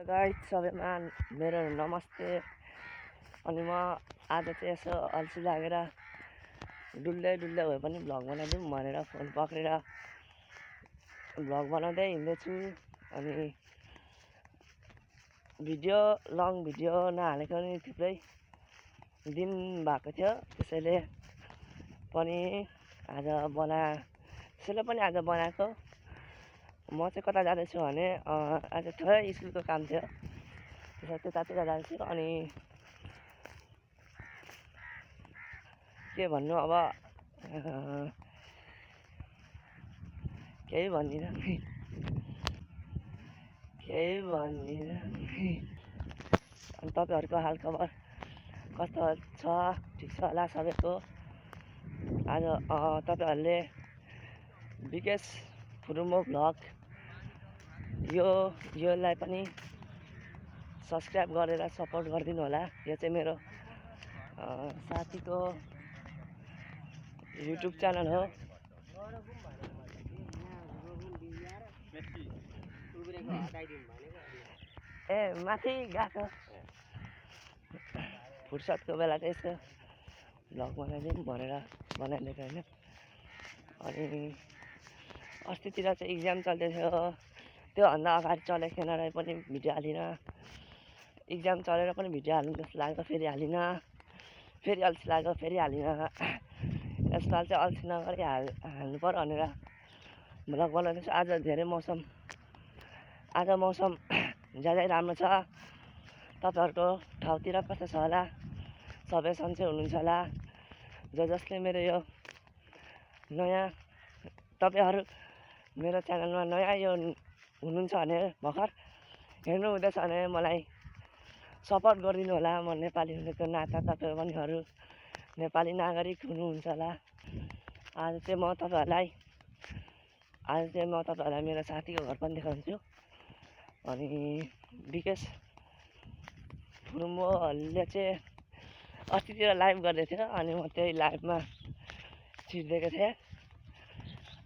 Guys सबैमा मेरो नमस्ते। अनि म आज चाहिँ यसो अल्छी लागेर डुल्दै भए पनि भ्लग बनाइदिउँ भनेर फोन पक्रेर भ्लग बनाउँदै हिँड्दैछु। अनि भिडियो लङ भिडियो नहालेको नि थुप्रै दिन भएको थियो, त्यसैले पनि आज बनाएको। म चाहिँ कता जाँदैछु भने आज थोरै स्कुलको काम थियो, त्यसो त्यतातिर जान्छु। अनि के भन्नु अब, केही भन्दिनँ। अनि तपाईँहरूको हालखबर कस्तो छ? ठिक छ होला सबैको? आज तपाईँहरूले विकेश फुरुमो भ्लग योलाई पनि सब्सक्राइब गरेर सपोर्ट गरिदिनु होला। यो चाहिँ मेरो साथीको युट्युब च्यानल हो। ए माथि गएको फुर्सदको बेला चाहिँ यसो भ्लग बनाइदिउँ भनेर बनाइदिएको होइन। अनि अस्तितिर चाहिँ इक्जाम चल्दैथ्यो, त्योभन्दा अगाडि चलेको थिएन र पनि भिडियो हालिनँ। इक्जाम चलेर पनि भिडियो हाल्नु जस्तो लाग्यो, फेरि हालिनँ। फेरि अल्छी लाग्यो, फेरि हालिनँ। यसपालि चाहिँ अल्छी नगरी हाल्नु पर्यो भनेर भ्लग बनाउँदैछु। आज मौसम ज्यादै राम्रो छ। तपाईँहरूको ठाउँतिर कस्तो छ होला? सबै सन्चै हुनुहुन्छ होला? जसले मेरो यो नयाँ तपाईँहरू मेरो च्यानलमा नयाँ यो हुनुहुन्छ भने भर्खर हेर्नु हुँदैछ भने मलाई सपोर्ट गरिदिनु होला। म नेपाली हुनुको नाता तपाईँ पनिहरू नेपाली नागरिक हुनुहुन्छ होला। आज चाहिँ म तपाईँहरूलाई मेरो साथीको घर पनि देखाउँछु। अनि विकेश फुरुमोले चाहिँ अस्तितिर लाइभ गर्दै थियो, अनि म त्यही लाइभमा छिर्दिएको थिएँ।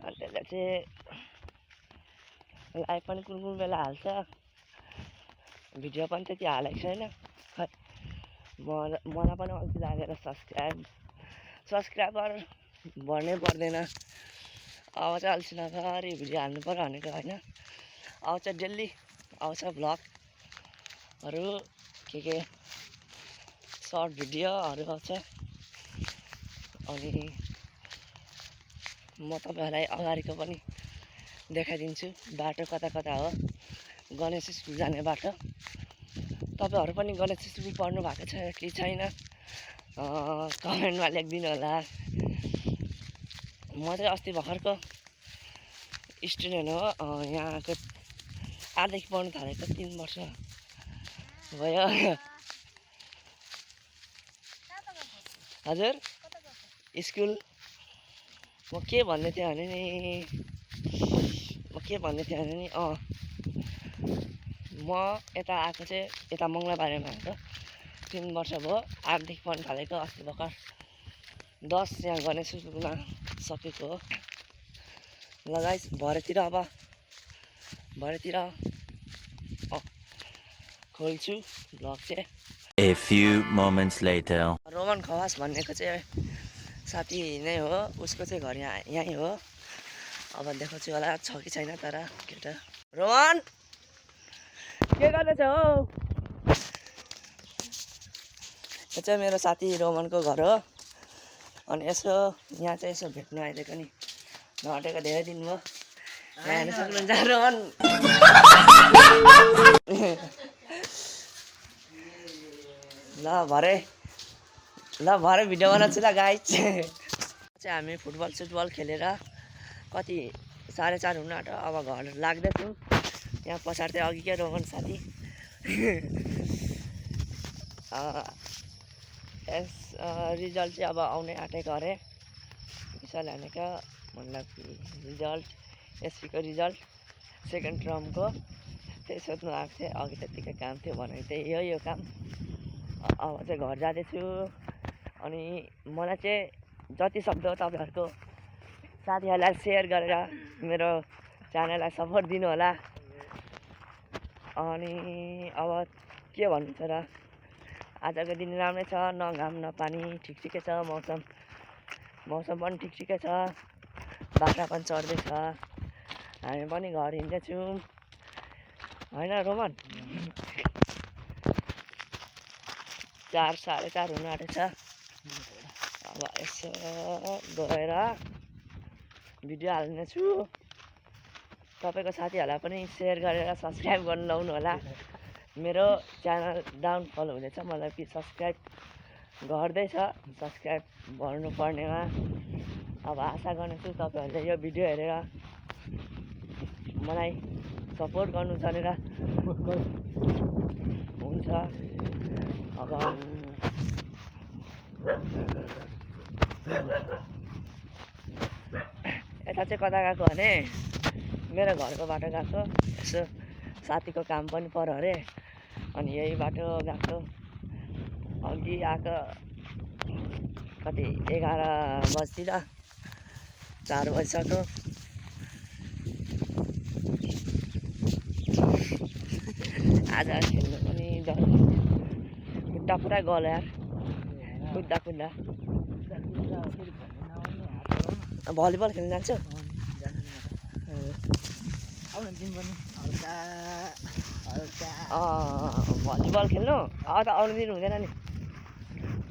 अनि त्यसले चाहिँ लाइभ पनि कुन बेला हाल्छ, भिडियो पनि त्यति हालेको छैन। खै मलाई पनि अल्छी लागेर सब्सक्राइबर भर्नै पर्दैन। अब चाहिँ अल्छी नगरी भिडियो हाल्नु पर्यो भनेको होइन। अब चाहिँ डेली आउँछ भ्लगहरू, के सर्ट भिडियोहरू आउँछ। अनि म तपाईँहरूलाई अगाडिको पनि देखाइदिन्छु, बाटो कता हो, गणेश स्कुल जाने बाटो। तपाईँहरू पनि गणेश स्कुल पढ्नु भएको छ कि छैन कमेन्टमा लेखिदिनु होला। म चाहिँ अस्ति भर्खरको स्टुडेन्ट हो, यहाँको 8 देखि पढ्नु थालेको 3 वर्ष भयो। हजुर स्कुल म के भन्दै थिएँ भने नि म यता आएको चाहिँ यता मङ्गलबारेमा आएको 3 वर्ष भयो। 8 देखि पढ्नु थालेको, अस्ति भर्खर 10 यहाँ गणेश स्कुलमा सकेको हो। ल गाइस, भरेतिर खोल्छु भ्लग चाहिँ। A few moments later. Roman Khawas भन्नेको चाहिँ साथी नै हो, उसको चाहिँ घर यहीँ हो। अब देखाउँछु होला छ कि छैन, तर केटा रोमन के गर्दैछ हो? यो चाहिँ मेरो साथी रोमनको घर हो। अनि यसो यहाँ चाहिँ यसो भेट्नु आइदिएको नि, नहटेको धेरै दिन भयो। यहाँ हेर्नु सक्नुहुन्छ रोमन। ल भरे भिडियो बनाउँछु ल गाइस। चाहिँ हामी फुटबल खेलेर कति 4:30 हुन आँट्यो, अब घर लाग्दैछौँ। यहाँ पछाडि चाहिँ अघि के रोमन साथी रिजल्ट चाहिँ अब आउनै आँटेको अरे। विशाल हानेको मतलब रिजल्ट, एसपीको रिजल्ट सेकेन्ड टर्मको त्यही सोध्नु आएको थिएँ। अघि त्यतिकै काम थियो भनेको त्यही यो काम। अब चाहिँ घर जाँदैछु। अनि मलाई चाहिँ जति सक्दो तपाईँहरूको साथीहरूलाई सेयर गरेर मेरो च्यानललाई सपोर्ट दिनु होला। अनि अब के भन्नु छ र, आजको दिन राम्रै छ, न घाम न पानी, ठिकै छ मौसम पनि ठिकै छ, बाख्रा पनि चढ्दैछ, हामी पनि घर हिँड्दैछौँ होइन रोमन? 4 साढे 4 हुनु आँटेछ। अब यसो गएर भिडियो हाल्नेछु, तपाईँको साथीहरूलाई पनि सेयर गरेर सब्सक्राइब गर्नु लाउनु होला। मेरो च्यानल डाउनफल हुँदैछ, मलाई कि सब्सक्राइब गर्दैछ, सब्सक्राइब गर्नुपर्नेमा। अब आशा गर्नेछु तपाईँहरूले यो भिडियो हेरेर मलाई सपोर्ट गर्नु भनेर हुन्छ। अब यता चाहिँ कता गएको भने मेरो घरको बाटो गएको, यसो साथीको काम पनि पर्यो अरे, अनि यही बाटो गएको। अघि आएको कति 11 बजीतिर, 4 बजिसक्यो। आज खेल्नु पनि डर, खुट्टा पुरा गल्यो यार, कुद्दा भलिबल खेल्नु जान्छु। भलिबल खेल्नु अब त आउनु दिनु हुँदैन नि,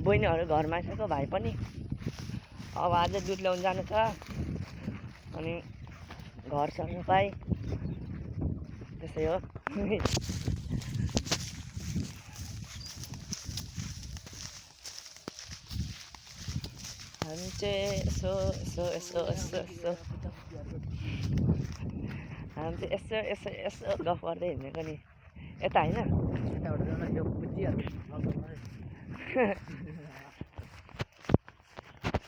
बहिनीहरू घरमा आइसक्यो, भाइ पनि। अब आज दुध ल्याउनु जानु छ, अनि घर सफाइ त्यसै हो। हामी चाहिँ यसो हामी चाहिँ यसो गफ गर्दै हिँडेको नि, यता होइन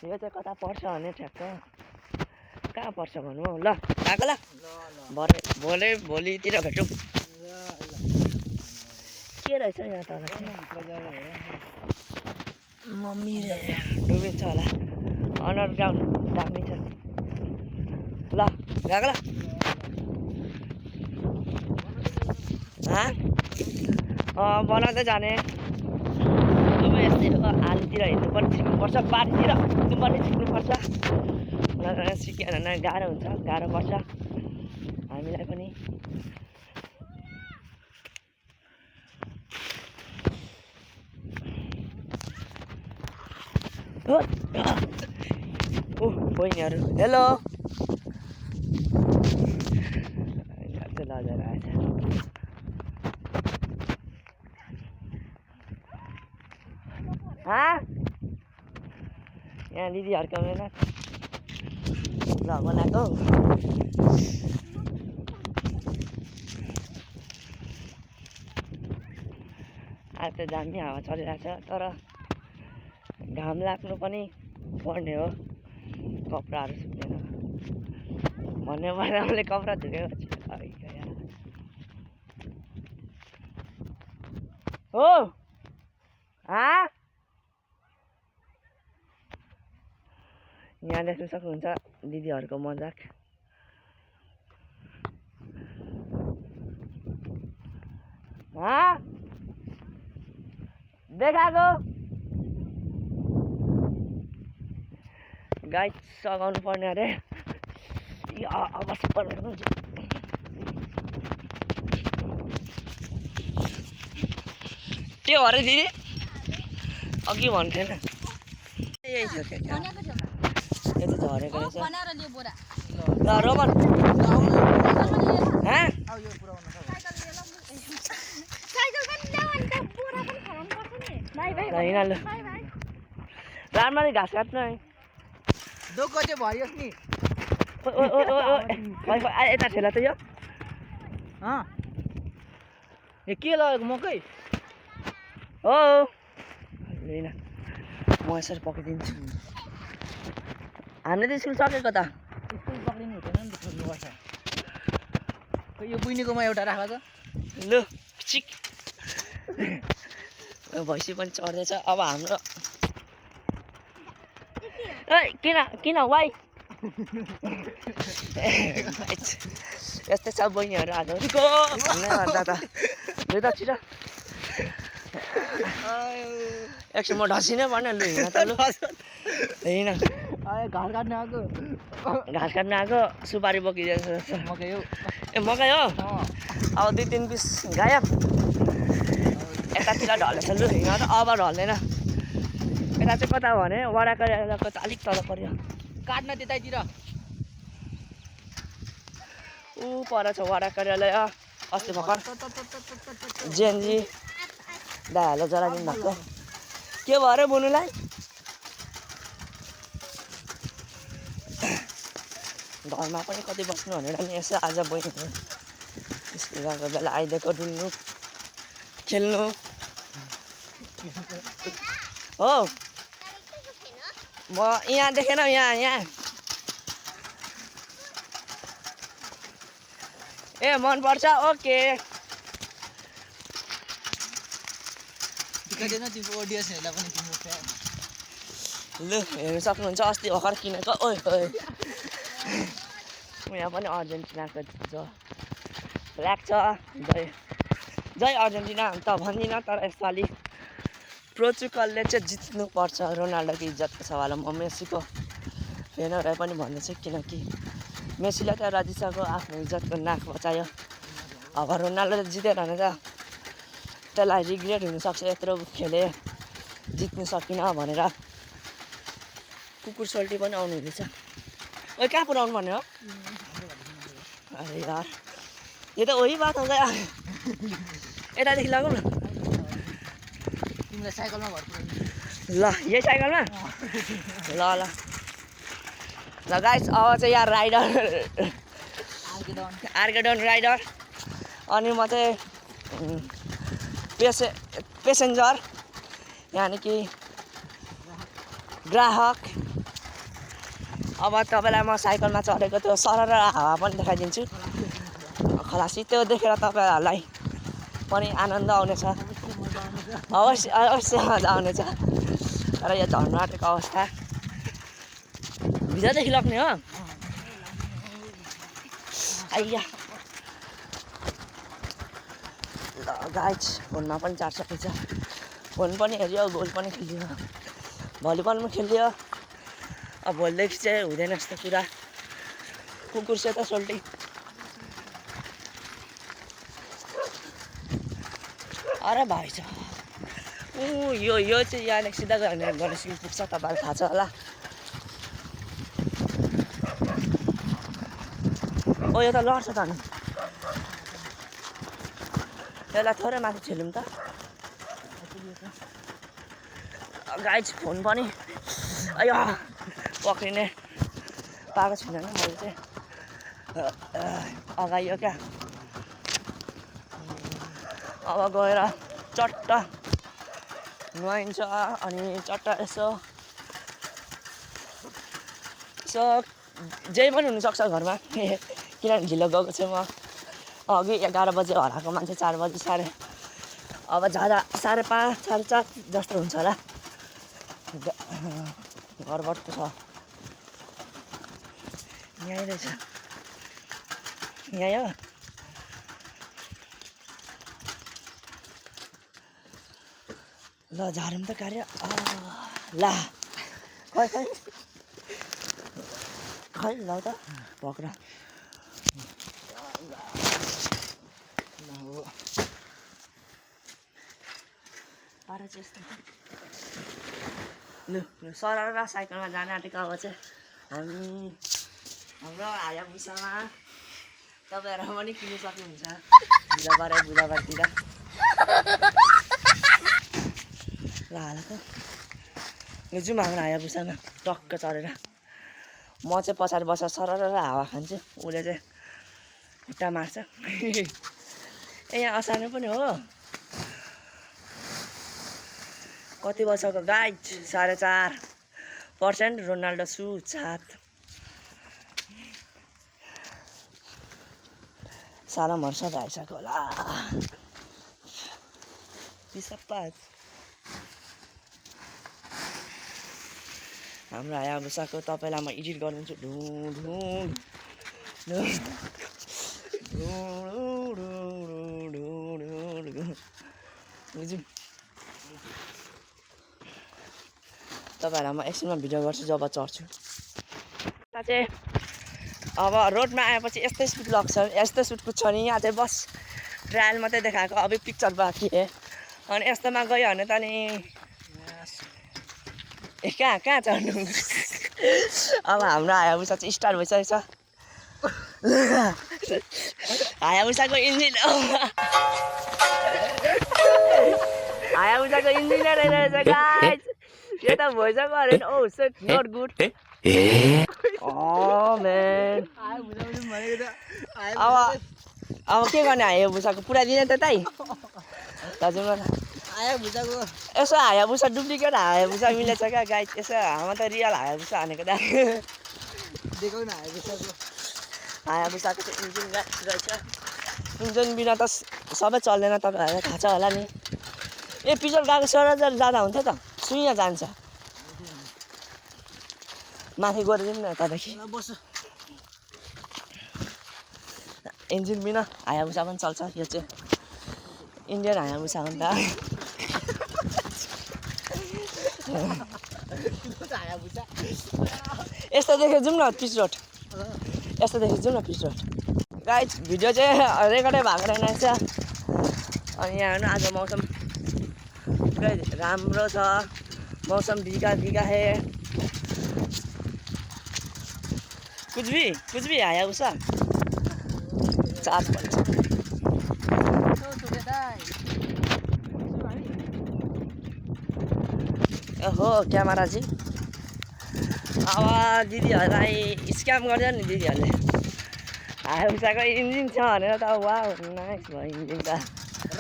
यो चाहिँ कता पर्छ भने ठ्याक्क कहाँ पर्छ भनौँ हौ। ल आएको ल, भोलितिर भेटौँ। के रहेछ यहाँ तल मम्मी डुबिन्छ होला, अन्डरग्राउन्ड दामी छ। ल गएको ल, बनाउँदै जाने। अब यस्तै हो, आलीतिर हिँड्नु पनि सिक्नुपर्छ, बारीतिर हिँड्नु पनि सिक्नुपर्छ, सिकेन भने गाह्रो हुन्छ, गाह्रो पर्छ हामीलाई पनि। बहिनीहरू हेलो, लगेर आएछ। यहाँ दिदीहरूको मेहनत ल बनाएको। आज त दामी हावा चलिरहेछ, तर घाम लाग्नु पनि पर्ने हो, कपडाहरू सुक्दैन भन्ने मलाई कपडा धुकेको हो। यहाँ देख्न सक्नुहुन्छ दिदीहरूको मजाक। देखाएको गाई सघाउनु पर्ने अरे, अब त्यो अरे दिदी अघि भन्थेन, यही थियो क्या, यो त झरेको रहेछ। ल रोमन हिँड राम्ररी घाँस काट्नु है, दोको चाहिँ भरियोस् नि। यता ठेला त यो के लगेको मकै हो, होइन म यसरी पकाइदिन्छु। हामीले त स्कुल सकेको त, स्कुल पक्रिनु हुँदैन नि त, छोड्नुपर्छ। यो बुइनीकोमा एउटा राख त। लु चिक भैँसी पनि चढ्दैछ। अब हाम्रो किन वाइ यस्तै छ बहिनीहरू आज रिको भन्ने गर्दा त लु त छिटो एकछिन म ढसिनै पर्ने लु हिँड त लु हिँड घाँस काट्न आएको घाँस काट्न आएको सुपारी बोकिदिएको जस्तो मकै हो ए मकै हो अब 2-3 पिस गायब यतातिर ढलेछ लु हिँड त अब ढल्दैन यता चाहिँ कता भने वडा कार्यालयको चाहिँ अलिक तल पर्यो काट्न त्यतैतिर ऊ पर छ वडा कार्यालय अस्ति भर्खर जेएनजी दाइहरूले जलाइदिनु भएको के भयो अरे बुनुलाई घरमा पनि कति बस्नु भनेर नि यसो आज बहिनीहरू स्कुल गएको बेला आइदिएको डुल्नु खेल्नु हो म यहाँ देखेन यहाँ ए मनपर्छ ओके दिक्कत छैन तिम्रो ऑडियन्सहरुलाई पनि तिम्रो फ्यान लु हेर्नु सक्नुहुन्छ अस्ति भर्खर किनेको ओइ यहाँ पनि अर्जेन्टिनाको ब्ल्याक छ जय अर्जेन्टिना त भन्दिनँ तर यसपालि पोर्चुगलले चाहिँ जित्नुपर्छ रोनाल्डोको इज्जतको सवाल म मेसीको फ्यानहरूलाई पनि भन्दैछु किनकि मेसीले त रजिसको आफ्नो इज्जतको नाक बचायो अब रोनाल्डोले जित्यो भने त त्यसलाई रिग्रेट हुनसक्छ यत्रो खेले जित्नु सकिनँ भनेर कुकुर सोल्टी पनि आउनु हुँदैछ ओइ कहाँ पुऱ्याउनु भन्ने हो अरे यार यो त वही बात हो गया यतादेखि लगाउँ न तिमीलाई साइकलमा घर पुऱ्याउनु ल यही साइकलमा ल गाइस अब चाहिँ यहाँ राइडर आर्केडन राइडर अनि म चाहिँ पेसेन्जर यानि कि ग्राहक अब तपाईँलाई म साइकलमा चढेको त्यो सरर हावा पनि देखाइदिन्छु खलासी त्यो देखेर तपाईँहरूलाई पनि आनन्द आउनेछ अवश्य मजा आउनेछ तर यो झर्नु आँटेको अवस्था भित्रदेखि लग्ने हो आइया ल गाइस फोनमा पनि चार्ज सकिन्छ फोन पनि हेऱ्यो गोल पनि खेलियो भलिबल पनि खेलियो अब भोलिदेखि चाहिँ हुँदैन यस्तो कुरा कुकुर सेतो सोल्टी अरे भाइ छ यो चाहिँ यहाँदेखि सिधा गयो भने गणेशगिरी पुग्छ तपाईँलाई थाहा छ होला ओ यो त लड्छ त नि यसलाई थोरै माथि ठेलौँ त गाइज फोन पनि अयो पक्रिने पाएको छुइनँ नि मैले चाहिँ अगाइयो क्या अब गएर चट्ट नुहाइन्छ अनि चट्ट यसो जे पनि हुनसक्छ घरमा किनभने ढिलो गएको छु म अघि 11 बजे हराएको मान्छे 4 बजी अब जाँदा 5:30 4:30 जस्तो हुन्छ होला घरबाट छ यहीँ रहेछ यहीँ हो ल झारौँ त कार्य ला खै ल त पक्रा पारा चाहिँ यस्तो लु सरर साइकलमा जान आँटेको अब चाहिँ हाम्रो हायाबुसामा तपाईँहरू पनि किन्नु सक्नुहुन्छ बुधबारतिर ल हाल त यो जाउँ हाम्रो हायाबुसामा टक्क चढेर म चाहिँ पछाडि बसेर सरर हावा खान्छु उसले चाहिँ खुट्टा मार्छ ए यहाँ असानो पनि हो कति वर्षको गाइड 4.5% रोनाल्डो सु 7 साला मर्छ आइसक्यो होला हाम्रो हायाबुसाको तपाईँलाई म एडिट गरिदिन्छु बुझ्यौँ तपाईँहरूलाई म एकछिनमा भिडियो गर्छु जब चढ्छु यता चाहिँ अब रोडमा आएपछि यस्तै स्पिड लाग्छ यस्तै स्पिड कुद्छ नि यहाँ चाहिँ बस ट्रायल मात्रै देखाएको अभी पिक्चर बाँकी है अनि यस्तोमा गयो भने त नि कहाँ कहाँ चढ्नु अब हाम्रो हायाबुसा चाहिँ स्टार्ट भइसकेको छ हायाबुसाको इन्जिन हायाबुसाको इन्जिनियर रहेछ गाइस यो त भइसक्यो अरे ओ सेट नट गुड म्यान अब के गर्ने हायाबुसाको पुरा दिने त ताई दाजु न यसो हायाबुसा डुप्लिकेट हायाबुसा मिलेछ क्या गाइस यसो हाम्रो त रियल हायाबुसा हानेको दा हायाबुसाको चाहिँ इन्जिन रहेछ इन्जिन बिना त सबै चल्दैन तपाईँहरूलाई थाहा छ होला नि ए पिछल गएको 16,000 जाँदा हुन्थ्यो त सुइया जान्छ माथि गरिदिनु न यतादेखि इन्जिन बिना हायाबुसा पनि चल्छ यो चाहिँ इन्डियन हायाबुसा हो नि त यस्तो देखेर जाउँ न पिच रोड यस्तो देखेर जाउँ न पिच रोड गाइस भिडियो चाहिँ रेकर्डै भएको रहेछ अनि यहाँ हेर्नु आज मौसम पुरै राम्रो छ मौसम भिगा भिगा है कुछ भी हायाबुसा चार्ज पर्छ ओहो क्यामेराजी अब दिदीहरूलाई स्क्याम गर्छ नि दिदीहरूले हायाबुसाको इन्जिन छ भनेर त वाह नाइस भयो इन्जिन त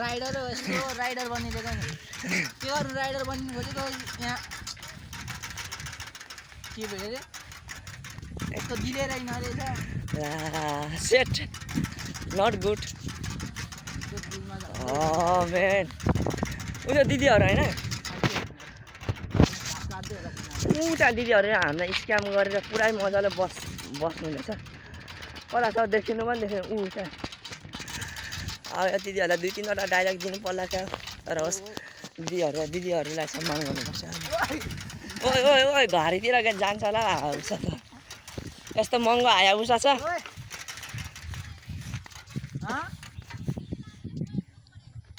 राइडर हो यस्तो राइडर बनिदिएको नि के गर्नु राइडर बनिनु खोजेको यहाँ के भयो अरे यस्तो दिलेर नरहेछ सेट नट गुड मेन उयो दिदीहरू होइन उता दिदीहरू हामीलाई स्क्याम गरेर पुरै मजाले बस्नु रहेछ कता छ देखिनु पनि देखेन ऊ त्यहाँ अब यो दिदीहरूलाई 2-3वटा डाइलग दिनु पर्ला क्या तर होस् दिदीहरूलाई सम्मान गर्नुपर्छ ओइ ओइ ओइ घरतिर जान्छ होला हायाबुसा त यस्तो महँगो हायाबुसा छ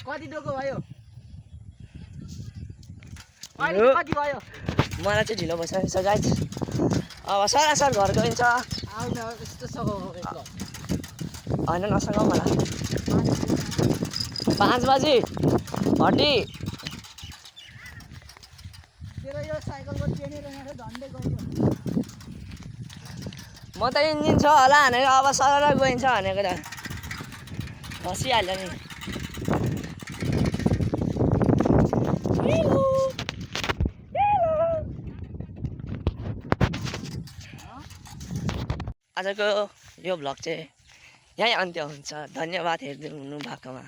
कति डोको भयो कति भयो मलाई चाहिँ ढिलो भइसकेको छ गाइस अब सरासर घर गइन्छ होइन नसगाउँ मलाई 5 बजी हड्डी म त इन्जिन छ होला भनेर अब सरर गइन्छ भनेको त बसिहाल्यो नि आजको यो भ्लग चाहिँ यहीँ अन्त्य हुन्छ धन्यवाद हेर्दै हुनु भएकोमा